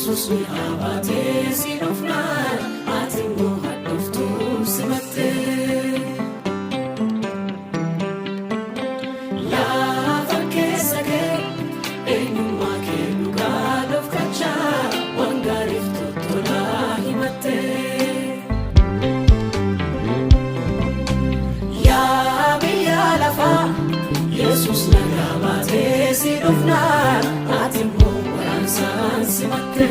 Yesus mi'aa baatee si dhufnaan ati immoo hadhooftuu simatte. Lafa keessa kee eenyummaa kee dhugaa dhofkachaa waan gaariif tottolaa himatte. Yaa biyya lafaa, Yesus nagaa baatee si dhufnaan ati immoo waraansaan simatte.